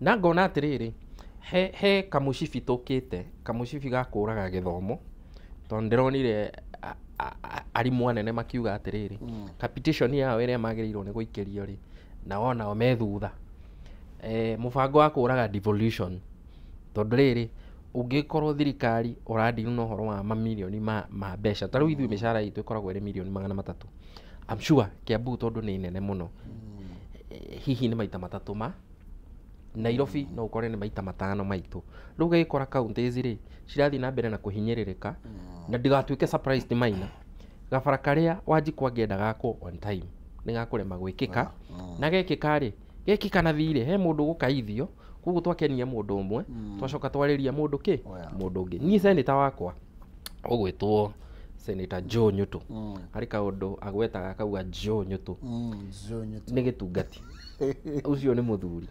Na ngona atĩrĩrĩ, he kamũcibi tũkĩte, kamũcibi ga kũraga gĩthomo, tondũ ndĩronire arimũ anene makiuga atĩrĩrĩ, capitation yao ĩrĩa magĩrĩirwo nĩ gũikĩrio rĩ, nao onao me thutha. Mũbango wa kũraga devolution, tondũ rĩrĩ ũngĩkorwo thirikari ũrandiru na ũhoro wa mamirioni ma mbeca, ta rĩu ithuĩ mĩcara itũ ĩkoragwo ĩrĩ mirioni 300. I'm sure Kiambu tondũ nĩ nene mũno, hihi nĩ maita matatũ ma Nairobi, no ũkore nĩ maita matano maitũ. Rĩu ũgagĩkora counties rĩ cirathiĩ na mbere na kũhinyĩrĩrĩka. Na ndigatuĩke surprised Maina, gabara karĩa Wanjikũ angĩenda gakwo on time nĩ gakũrema gwĩkĩka, na gekĩka rĩ, gekĩka na thirĩ he mũndũ ũgũkaithio. Koguo twakenia mũndũ ũmwe, twacoka twarĩria mũndũ kĩ mũndũ ũngĩ. Niĩ senator wakwa ũgwĩtwo Senator Joe Nyutu, harĩ kaũndũ agwetaga akauga Joe Nyutu. Joe Nyutu. Nĩ gĩtungati ũcio, nĩ mũthuri.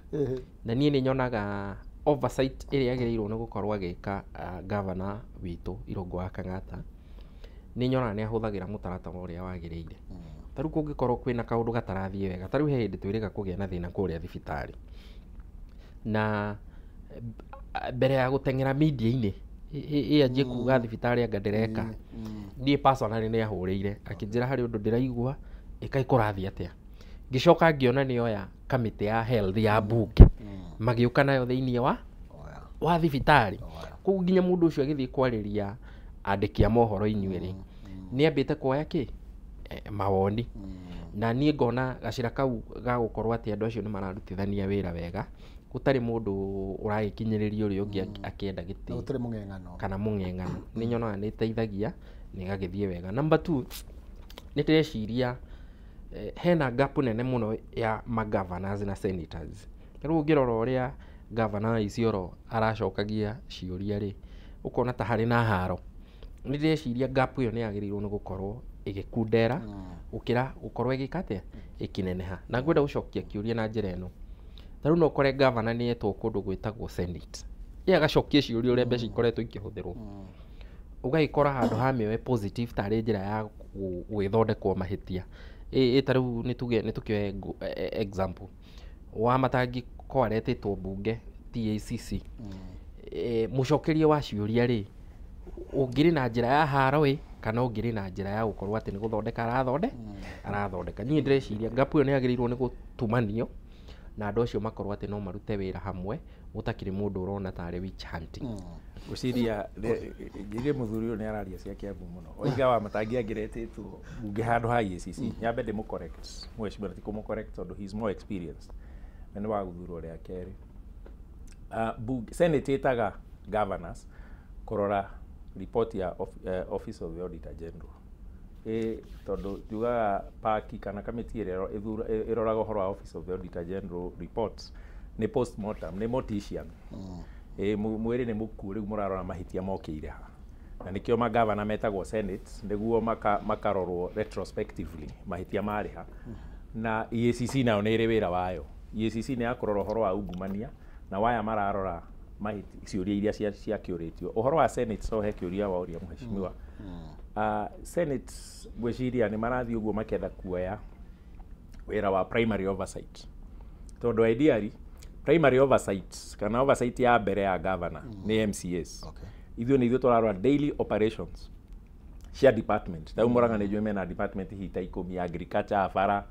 Na niĩ nĩ nyonaga oversight ĩrĩa agĩrĩirwo nĩ gũkorwo agĩka, governor witũ Irũngũ wa Kang'ata, nĩ nyonaga nĩ ahũthagĩra mũtaratara ũrĩa wagĩrĩire. Ta rĩu kũngĩkorwo kwĩna kaũndũ gatarathiĩ wega, ta rĩu he hĩndĩ twĩrĩga kũgĩa na thĩna kũrĩa thibitarĩ, na mbere ya gũteng'era media-inĩ ĩ anjie kuga thibitarĩ anga ndĩreka, niĩ personally nĩ ahũrĩire akĩnjĩra harĩ ũndũ ndĩraigua ĩkaĩ kũrathiĩ atĩa. Ngĩcoka ngĩona nĩ oya kamĩtĩ ya health ya bunge magĩũka nayo thĩinĩ wa wa thibitarĩ. Koguo nginya mũndũ ũcio agĩthiĩ kwarĩria andĩki a mohoro inyuĩ rĩ, nĩ ambĩte kuoya kĩ mawoni. Na niĩ ngona gacĩra kau ga gũkorwo atĩ andũ acio nĩ mararutithania wĩra wega, gũtarĩ mũndũ ũragĩkinyĩrĩria ũrĩa ũngĩ akĩenda Na gĩtĩ gũtirĩ mũng'eng'ano. Kana mũng'eng'ano. Nĩ nyonaga nĩ ĩteithagia na ĩgagĩthiĩ wega. Number two, nĩ ndĩreciria hena gap nene mũno ya magovernors na senators. Rĩu ũngĩrora ũrĩa governor wa Isiolo aracokagia ciũria rĩ, ũkona ta harĩ na haro. Nĩ ndĩreciria gap ĩyo nĩ yagĩrĩirwo nĩ gũkorwo ĩgĩkundera gũkĩra gũkorwo ĩgĩka atĩa, ĩkĩneneha. Na ngwenda gũcokia kĩũria na njĩra ĩno: ta rĩu no ũkore governor nĩ etwo kũndũ gwĩtagwo senate, ye agacokia ciũria ũrĩa mbeca ikoretwo ikĩhũthĩrwo, ũgagĩkora handũ ha mĩoe positive tarĩ njĩra ya gwĩthondekwo mahĩtia. Ĩ ta rĩu nĩ tuge nĩ tũkĩoe example wa Matangi, ko aretĩtwo mbunge TACC. Mũcokerie wa ciũria rĩ, ũngĩrĩ na njĩra ya haro ĩ kana ũngĩrĩ na njĩra ya gũkorwo atĩ nĩ gũthondeka arathondeka. Niĩ ndĩreciria gap ĩyo nĩ yagĩrĩirwo nĩ gũtumanio na andũ acio makorwo atĩ no marute wĩra hamwe gũtakĩrĩ mũndũ ũrona tarĩ witch hunting. Ngwĩciria ngire mũthuri ũyũ nĩ araria cia Kiambu mũno. Oiga wa Matangi angĩretĩtwo mbunge handũ ha EACC. Nyambe ndĩmũ correct mheshimiwa, ti kũmũ correct tondũ he is more experienced na nĩ wa gũthurwo rĩa kerĩ. Senate ĩtaga governors kũrora report ya Office of the Auditor General. Tondũ tugaga paki kana kamĩtĩ ĩrĩa ĩroraga ũhoro wa Office of the Auditor General reports nĩ postmortem, nĩ mortician. Mwĩrĩ nĩ mũkuũ, rĩu mũrarora mahĩtia mokĩire ha, na nĩkĩo magavana metagwo Senate nĩguo makarorwo retrospectively mahĩtia marĩ ha. Na EACC nayo nĩ ĩrĩ wĩra wayo. EACC nĩ ya kũrora ũhoro wa ungumania na waya mararora ciũria iria ciakĩũrĩtio. Ũhoro wa Senate, so he kĩũria waũria mheshimiwa. Senate ngwĩciria nĩ marathiĩ ũguo makĩenda kuoya wĩra wa primary oversight, tondũ ideally primary oversight kana oversight ya mbere ya governor nĩ MCAs. Ithuĩ nĩ ithuĩ tũrarora daily operations cia department. Ta rĩu Murang'a nĩ njũĩ mena department hihi ta 10, agriculture, bara,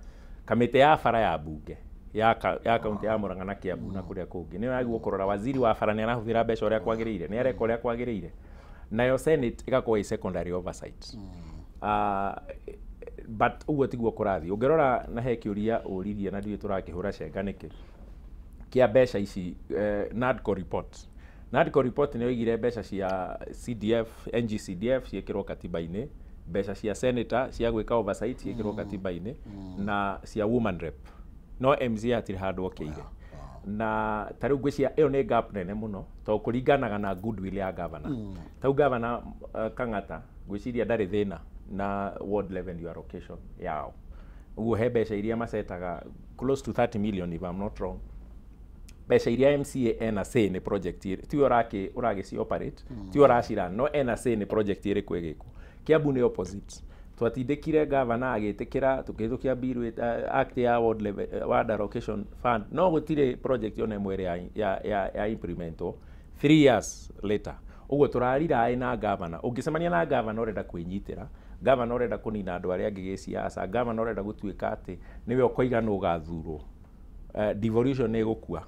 kamĩtĩ ya bara ya mbunge ya kaunti ya Murang'a na Kiambu na kũrĩa kũngĩ nĩyo yagĩrĩirwo kũrora waziri wa bara nĩ arahũthĩra mbeca ũrĩa kwagĩrĩire, nĩ areka ũrĩa kwagĩrĩire. Nayo Senate ĩgakorwo ĩ secondary oversight. But ũguo tiguo kũrathiĩ. Ũngĩrora na he kĩũria ũririe na ndiũĩ tũrakĩhũra cenga nĩkĩ kĩa mbeca ici, NADCO report. NADCO report nĩ yoigire mbeca cia CDF, NGCDF ciĩkĩrwo katiba-inĩ, mbeca cia senator cia gwĩka oversight ciĩkĩrwo katiba-inĩ, na cia woman rep. No MCA hatirĩ handũ okĩire. Na ta rĩu ngwĩciria ĩyo nĩ gap nene mũno tondũ kũringanaga na goodwill ya governor. Ta rĩu governor Kang'ata ngwĩciria ndarĩ thĩna na ward revenue allocation yao. Ũguo he mbeca iria macetaga close to 30 million if I'm not wrong. Mbeca iria MCA ena say nĩ project tiwe ũragĩci operate, tiwe ũracira, no ena say nĩ project ĩrĩkũ ĩgĩkwo. Kiambu nĩ opposite. Twatindĩkire governor agĩtĩkĩra tũkĩhĩtũkia bill act ya ward level, ward allocation fund, no gũtirĩ project ona ĩmwe ĩrĩa ya implementwo 3 years later. Ũguo tũrariraĩ na governor. Ũngĩcemania na governor ũrenda kwĩnyitĩra, governor ũrenda kũnina andũ arĩa angĩ gĩciaca, governor ũrenda gũtuĩka atĩ nĩwe ũkoiga nũ ũgathurwo. Devolution nĩ ĩgũkua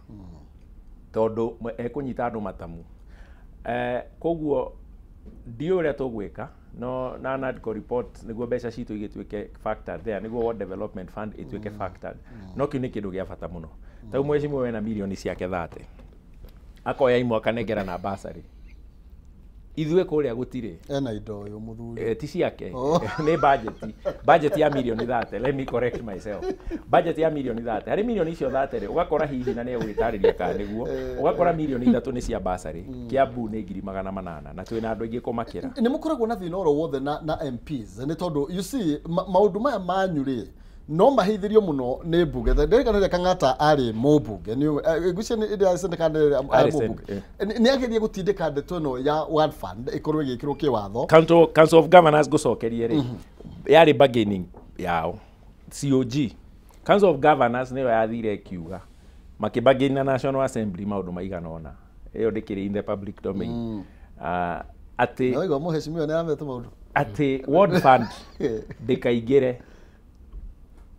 tondũ ekũnyita andũ matamu. Koguo ndiũĩ ũrĩa tũgwĩka, no na NADCO report nĩguo mbeca citũ igĩtuĩke factored there, nĩguo Ward Development Fund ĩtuĩke factored. No kĩu nĩ kĩndũ gĩa bata mũno. Ta rĩu mheshimiwa wena mirioni ciake 30 akoya imwe akanengera na bursary. Ithuĩ kũrĩa gũtirĩ. Ena indo ũyũ mũthuri. Ti ciake. Nĩ budget ya mirioni 30. Let me correct myself. Budget ya mirioni 30. Harĩ mirioni icio 30 rĩ, ũgakora hihi na nĩ egũgĩtarĩria kana nĩguo, ũgakora mirioni 3 nĩ cia bursary. Kiambu nĩ 800,000 na twĩna andũ aingĩ kũmakĩra. Nĩ mũkoragwo na thĩna oro wothe na MPs nĩ tondũ you see maũndũ maya manyu rĩ no mahithĩrio mũno nĩ mbunge. Ndirikana rĩrĩa Kang'ata arĩ mũmbunge, ngwĩciria nĩ arĩ mũmbunge, nĩ agerie gũtindĩka ndeto ĩno ya Ward Fund ĩkorwo ĩgĩkĩrwo kĩwatho. Council of Governors ngũcokerie rĩ, yarĩ bargaining yao. COG, Council of Governors nĩyo yathire ĩkiuga makĩbargain na National Assembly maũndũ maigana ũna. Ĩyo ndĩkĩrĩ in the public domain. Atĩ Waigua mũheshimiwa nĩ aramete maũndũ. Atĩ Ward Fund ndĩkaingĩre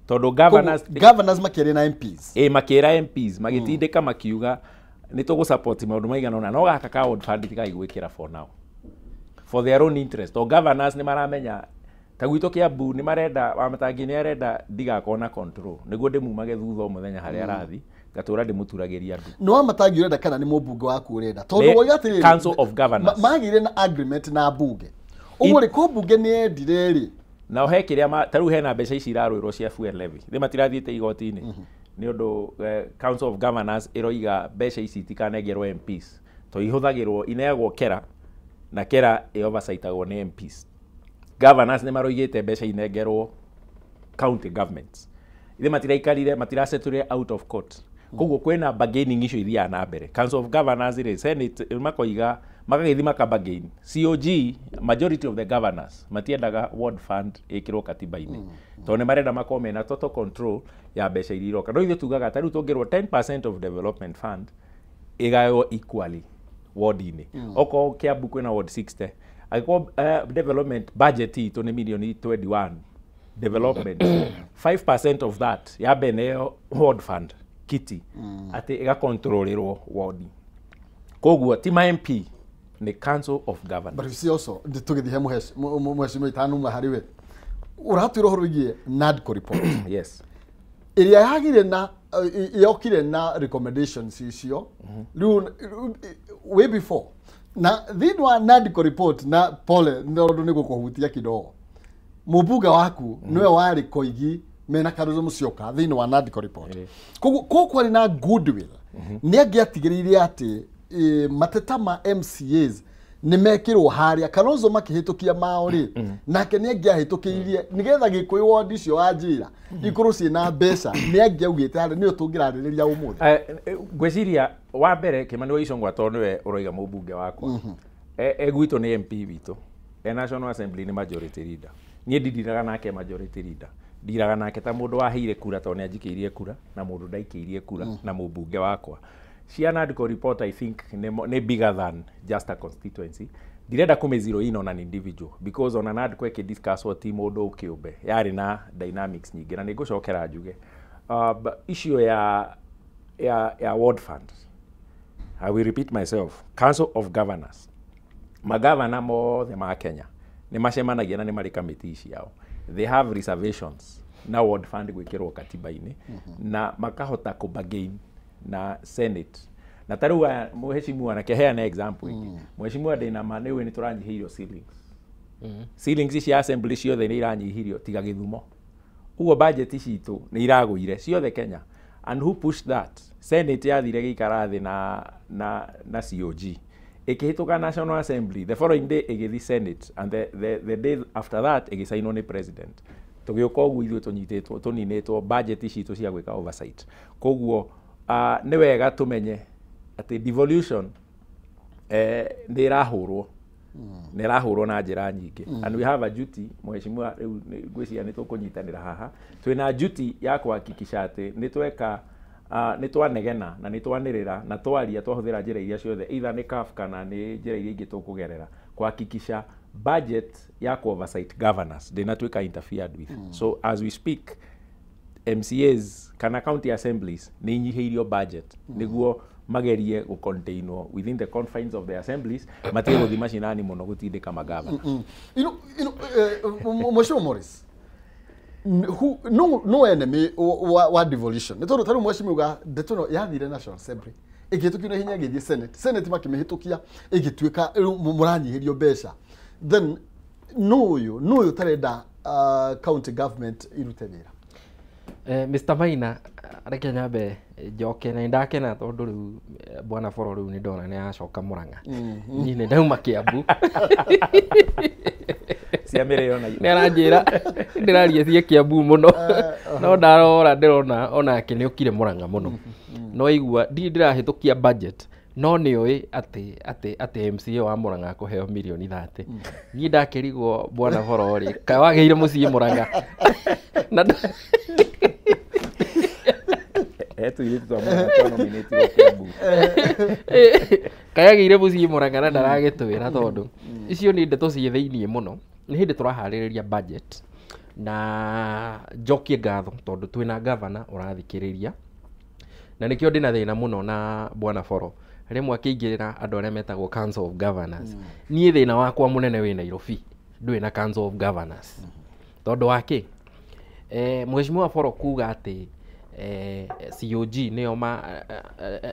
tondũ governors Governors makĩaria na MPs. Makĩra MPs magĩtindĩka makiuga nĩ tũgũsupport maũndũ maigana ũna, no gaka ka Ward Fund tigai gwĩkĩra for now for their own interest. To governors nĩ maramenya ta gwitũ Kiambu nĩ marenda Wamatangi nĩ arenda ndigakorwo na control nĩguo ndĩmumage thutha o mũthenya harĩa arathi ngatũra ndĩmũturagĩria andũ. Nĩ Wamatangi ũrenda kana nĩ mũmbunge waku ũrenda? Tondũ woiga atĩrĩrĩ, Council of Governors magĩire na agreement na mbunge. Ũguo rĩ, ko mbunge nĩ yendire rĩ, nao he kĩrĩa ta rĩu hena mbeca ici irarũĩrwo cia fuel levy nĩ matirathiĩte igoti-inĩ nĩ ũndũ Council of Governors ĩroiga mbeca ici itikanengerwo MPs to ihũthagĩrwo ineagwo kera na kera ĩ oversight-agwo nĩ MPs. Governors nĩ maroigĩte mbeca inengerwo county governments, ithe matiraikarire matirasetũrire out of court. Koguo kwĩna bargaining icio ithiaga na mbere. Council of Governors rĩ, Senate makoiga magagĩthiĩ maka bargain. COG majority of the governors matiendaga Ward Fund ĩkĩrwo katiba-inĩ tondũ nĩ marenda makorwo mena total control ya mbeca iria iroka. No ithuĩ tugaga ta rĩu tũngĩrwo 10% of development fund ĩgaywo equally ward-inĩ. Okorwo Kiambu kwĩna ward 60, angĩkorwo development budget itũ nĩ mirioni 21 development, 5% of that yambe neo ward fund kitty, atĩ ĩgakontrolĩrwo ward. Koguo ti ma MP, nĩ Council of Governors. But you see also, tũgĩthiĩ he mheshimiwa itanuma harĩ we, ũratwĩra ũhoro wĩgiĩ NADCO report. Yes. Ĩrĩa yagire na yokire na recommendations icio rĩu way before na thĩinĩ wa NADCO report. Na pole tondũ nĩ gũkũhutia kidogo, mũmbunge waku nĩwe warĩ Koigi mena Kalonzo Musyoka thĩinĩ wa NADCO report. Koguo kwarĩ na goodwill, nĩ angĩatigĩrĩire atĩ mateta ma MCAs nĩ mekĩrwo harĩa Kalonzo makĩhĩtũkia mao rĩ, nake nĩ angĩahĩtũkĩirie nĩgetha Gĩkũyũ ward icio wanjĩra ikorwo ciĩna mbeca, nĩ angĩaugĩte harĩa nĩyo tũngĩrarĩrĩria ũmũthĩ. Ngwĩciria wa mbere Kĩmani wa Ichung'wa tondũ nĩwe ũroiga mũmbunge wakwa, e gwitũ nĩ MP witũ, e National Assembly nĩ majority leader. Niĩ ndindiraga nake majority leader, ndiraga nake ta mũndũ waheire kura tondũ nĩ anjikĩirie kura na mũndũ ndaikĩirie kura na mũmbunge wakwa. Cia NADCO report, I think nĩ bigger than just a constituency. Ndirenda kũmĩ zero in on an individual because ona NADCO ĩkĩdiscusswo ti mũndũ kĩũmbe, yarĩ na dynamics nyingĩ, na nĩ ngũcokera njuge issue ya ward fund. I will repeat myself, Council of Governors, magavana mothe ma Kenya nĩ macemanagia na nĩ marĩ kamĩtĩ ciao. They have reservations na ward fund gwĩkĩrwo katiba-inĩ, na makahota kũ bargain na Senate. Na ta rĩu aya mheshimiwa, na keheana example ĩngĩ, mheshimiwa ndĩna ma nĩ ũĩ nĩ tũranyihĩirio ceilings. Ceilings cia assembly ciothe nĩ iranyihirio tiga Gĩthumo. Ũguo budget citũ nĩ iragũire ciothe Kenya. And who pushed that? Senate yathire gĩikara thĩ na COG, ĩkĩhĩtũka National Assembly, the following day ĩgĩthiĩ Senate, and the day after that ĩgĩcainwo nĩ president. Tũgĩũka ũguo ithuĩ tũnyitĩtwo tũninĩtwo budget citũ cia gwĩka oversight. Koguo nĩ wega tũmenye atĩ devolution nĩ ĩrahũrwo, nĩ ĩrahũrwo na njĩra nyingĩ, and we have a duty. Mheshimiwa, rĩu ngwĩciria nĩ tũkũnyitanĩra haha, twĩna duty ya kuhakikisha atĩ nĩ tweka, nĩ twanegena na nĩ twanĩrĩra na twaria, twahũthĩra njĩra iria ciothe, either nĩ CAF kana nĩ njĩra iria ingĩ tũkũgerera kuhakikisha budget ya ku oversight governors ndĩnatuĩka interfered with. So as we speak, MCAs kana county assemblies nĩ inyihĩirio budget nĩguo magerie gũcontainwo within the confines of the assemblies, matige gũthiĩ macinani mũno gũtindĩka magavana. Mheshimiwa Morris, who no enemy wa devolution, nĩ tondũ tarĩu mheshimiwa ndeto ĩno yathire National Assembly, ĩkĩhĩtũkio na hinya, ĩgĩthiĩ Senate, Senate makĩmĩhĩtũkia, ĩgĩtuĩka rĩu mũranyihĩrio mbeca. Then no ũyũ no ũyũ ũtarenda county government irute wĩra? Mr. Maina, reke nyambe njoke na ndakena tondũ rĩu bwana Boro rĩu nĩ ndona nĩ acoka Murang'a. Niĩ nĩ ndauma Kiambu. Cia mĩrĩo na Nĩ aranjĩra ndĩraria cia Kiambu mũno, no ndarora ndĩrona onake nĩ okire Murang'a mũno. No igua ndirĩ ndĩrahĩtũkia budget, no nĩ ũĩ atĩ MCA wa Murang'a akũheo mirioni 30. Niĩ ndakĩrigwo, bwana Boro rĩ, kaĩ wagĩire mũciĩ Murang'a na he tũirĩtu twa Murang'a twanominĩtirwo Kiambu. Kayagĩire mũciĩ Murang'a na ndaragĩtwĩra, tondũ icio nĩ ndeto ciĩ thĩiniĩ mũno. Nĩ hĩndĩ tũraharĩrĩria budget, na njokie ngatho tondũ twĩna gavana ũrathikĩrĩria, na nĩkĩo ndĩna thĩna mũno na bwana Boro rĩmwe akĩingĩrĩra andũ arĩa metagwo Council of Governors. Niĩ thĩna wakwa mũnene wĩ Nairobi ndũrĩ na Council of Governors, tondũ wa kĩ mheshimiwa Boro kuga atĩ COG nĩo ma,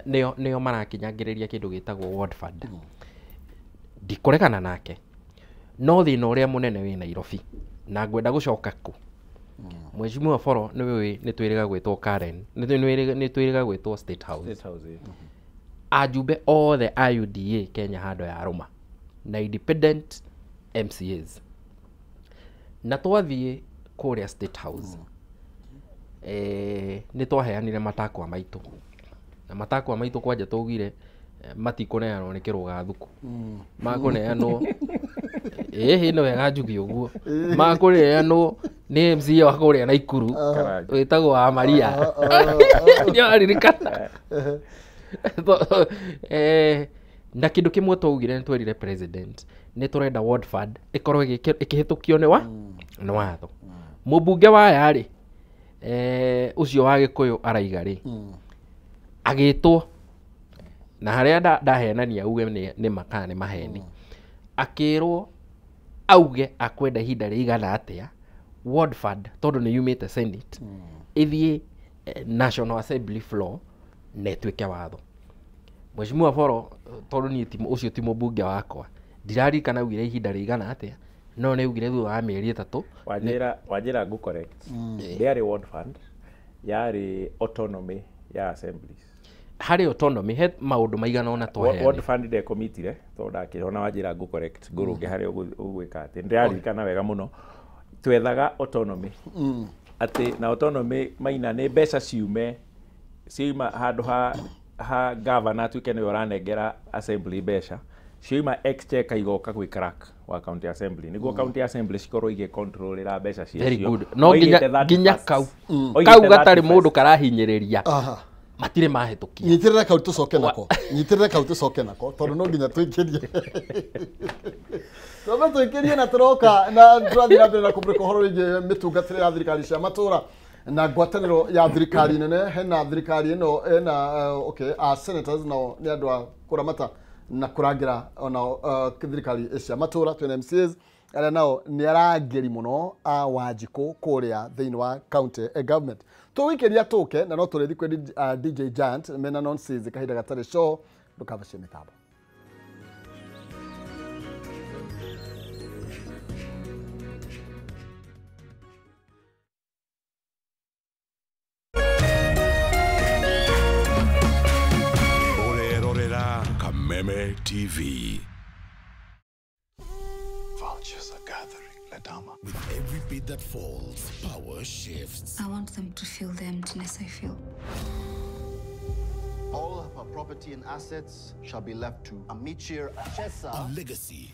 nĩo marakinyangĩrĩria kĩndũ gĩtagwo ward fund, ndikũregana nake, no thĩna ũrĩa mũnene wĩ Nairobi na ngwenda gũcoka kũ mheshimiwa Boro nĩ ũĩ nĩ twĩrĩga gwĩtwo Karen, nĩ twĩrĩga gwĩtwo State House. State House, eh. Ajumbe othe a UDA Kenya handũ ya rũma na independent MCAs, na twathiĩ kũrĩa State House, nĩ twaheanire matakwa maitũ, na matakwa maitũ kwanja twaugire matikũneanwo nĩ kĩrũga thuku, makũneanwo ĩhĩ nĩ wega njuge ũguo, makũneanwo nĩ MCA wa kũrĩa Naikuru Karanja. wĩtagwo wa Maria, nĩwaririkana. Na kindu kimwe twaugire nĩ twerire president nĩ tũrenda ward fund ĩkorwo ĩkĩhĩtũkio nĩ wa nĩ watho. Mũmbunge wa aya rĩ ũcio wa Gĩkũyũ araiga rĩ agĩtwo na harĩa ndahenania auge nĩ ma kana nĩ maheni, akĩrwo auge akwenda ihinda rĩigana atĩa ward fund tondũ nĩ yumĩte Senate ĩthiĩ National Assembly floor na ĩtuĩke watho. Mheshimiwa Boro tondũ niĩ ũcio ti mũmbunge wakwa ndiraririkana augire ihinda rĩigana atĩa, no nĩ augire thutha wa mĩeri 3. Wanjĩra ngũ correct, ndĩarĩ ward fund, yarĩ autonomy ya assemblies. Harĩ autonomy he maũndũ maigana ũna twaheanire. Ward fund ndekomitire tondũ ndakĩona wanjĩra ngũ correct ngũrũnge harĩa ũgwĩka atĩ ndĩraririkana wega mũno twethaga autonomy atĩ na autonomy maina nĩ mbeca ciume ciuma handũ ha governor atuĩke nĩwe ũranengera assembly mbeca ciuma exchequer igoka gwĩ clerk wa county assembly nĩguo county assembly cikorwo igĩcontrolĩra mbeca ciacio. Very good. No nginya kau kau gatarĩ mũndũ karahinyĩrĩria matirĩ mahĩtũkia. Nyitĩrĩra kau tũcoke nako, nyitĩrĩra kau tũcoke nako tondũ no nginya tũikĩrie twambe tũikĩrie na tũroka na tũrathiĩ na mbere na kũmũrĩka ũhoro wĩgiĩ mĩtungatĩre ya thirikari cia matũra na ngwatanĩro ya thirikari nene. Hena thirikari ĩno ena okay a senators nao nĩ andũ a kũramata na kũrangĩra onao thirikari cia matũra. Twĩna MCAs arĩa nao nĩ arangĩri mũno a Wanjikũ kũrĩa thĩinĩ wa county government. Tũgũikĩria tũke na no tũrĩthi kwĩ DJ Giant mena nonsense kahinda gatarĩ show ndũkabacie mĩtambo. Kameme TV. Vultures are gathering, Ledama. With every beat that falls, power shifts. I want them to feel the emptiness I feel. All of her property and assets shall be left to Amichir Achesa. A legacy.